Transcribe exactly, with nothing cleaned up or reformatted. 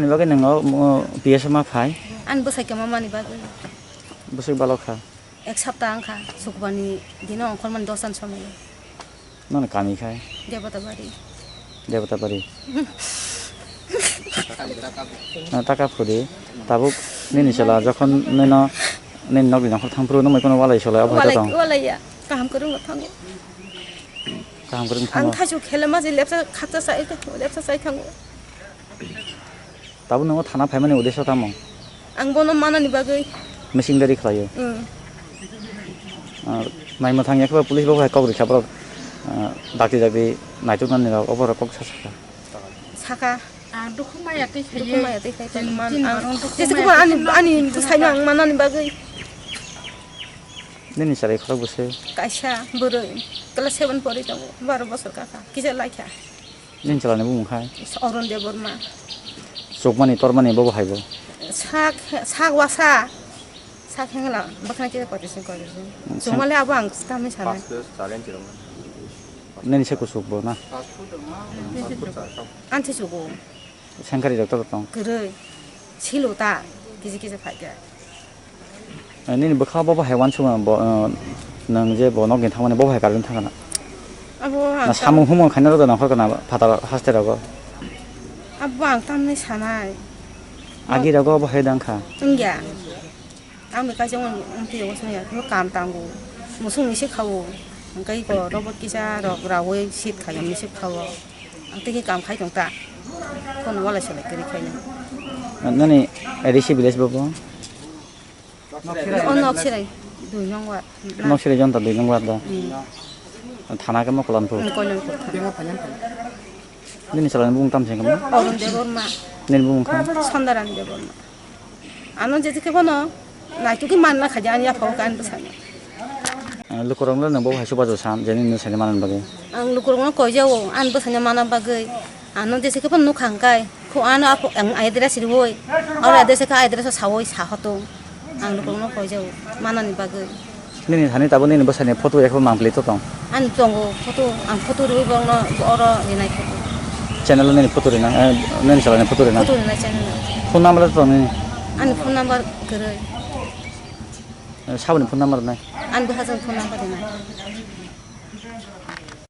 Ni bagwi nwngo, mo, P S ma phai? Ani bwsai kwmamani bagwi. Bwsai balok kha? Ek sapta wngkha, Sukrubani dino ongkhormani dos chan somoi. Noni kami khai? Debota bari. Debota bari. Na taka phuri, tabuk nini chwla jokhon nino, nini nokni nongkhor thangphuru, nungbai kono walai solai, obo hai Walai, tong? Walai ya, kaham kwrwngno thango. Kaham kwrwng Ang thango? Thaisu khele ma je lepsa khaksa sai, lepsa sai thango. Tabuk nwngo thana phaimani uddesyo tamo? Ang bono manani bagwi. Mising deri khlaio? Mm. Ah, naimwthang ya khe police bo hai kok rikha borok, ah, dakti dakti naituknani rok obo rok kok sa sakha. Saka. Ah, dukhu maya twi khaiye. Dukhu maya twi khai Tin, man tin ang. Borong dukhu Jese maya ko ani, twi ani khaiye. Bwsaino ang manani bagwi. Nini chwrai khorok bwswk? Kaisa bwrwi class seven pori tongo, baro bosor kakha, kisa laikha. Nini chwlani bumung khai? Arun Debbarma. Chukmani tormani bobo hai bo? Sak, sak wasa. Sak hengla, bwkhani kisa koitising koitising. Hmm, Chumale abo ang tamni sanai. Nini se kusuk bo na? Ansi chugo. Sengkari rok to tong? Kwrwi. Silo ta, kisa kisa phaikha. Eh, nini bwkha bo bo hai uansukma bo, eh, nwng je bo nokni thangmani bo bo hai karwi thangkha na? Abo ang Na tam- samung humung khaina rwda nongkhor kana phatar haste rogo? Abo ang tamni sanai. Agi rogo bo hai dangkha? Wngya. Ang bai kaisa wng, wng twi obo songya, khe kam tango. Musung ni se khao. Hingke iko robot kisa rok rawi sit khaina ni se khao. Ang tei khe kam khai tong ta. Kono walai salai kwrwi khaina. Nani A D C village bo bo? O Noksirai, dui nong ward. Noksirai jonta dui nong ward da? Hmm. Thana khe mo Kolonpur? Hmm, Kolonpur thana. Nini salani bumung tam se kamo? Arun Debbarma. Nini bumung kha? Sondaran Debbarma. Ano jeti khe bono naitukhe manna khaja ani yapha o kan bwsano. Ah, lukurok le nang bo hai subajo san, jeni nini sani manan bagwi. Ang lukurokno koijao, ani bwsano mana bagwi. Ano jese khe phano nukha hwnkhe, kho ano apo-, ang address riui, oro address khe address o saui sa hoto. Ang lukurokno koijao, manani bagwi. Nini thani tabuk nini bwsani photo ekho mangpili to tong? Ani tongo photo, ang photo riui borokno oro rinai khe. Channel o nini photo rina, eh, nini salani photo rina? Photo rinai channel o. Phone number to tong nini? Ani phone number kwrwi. Eh, saboni phone number nai? Ani bwsajani phone number rinai.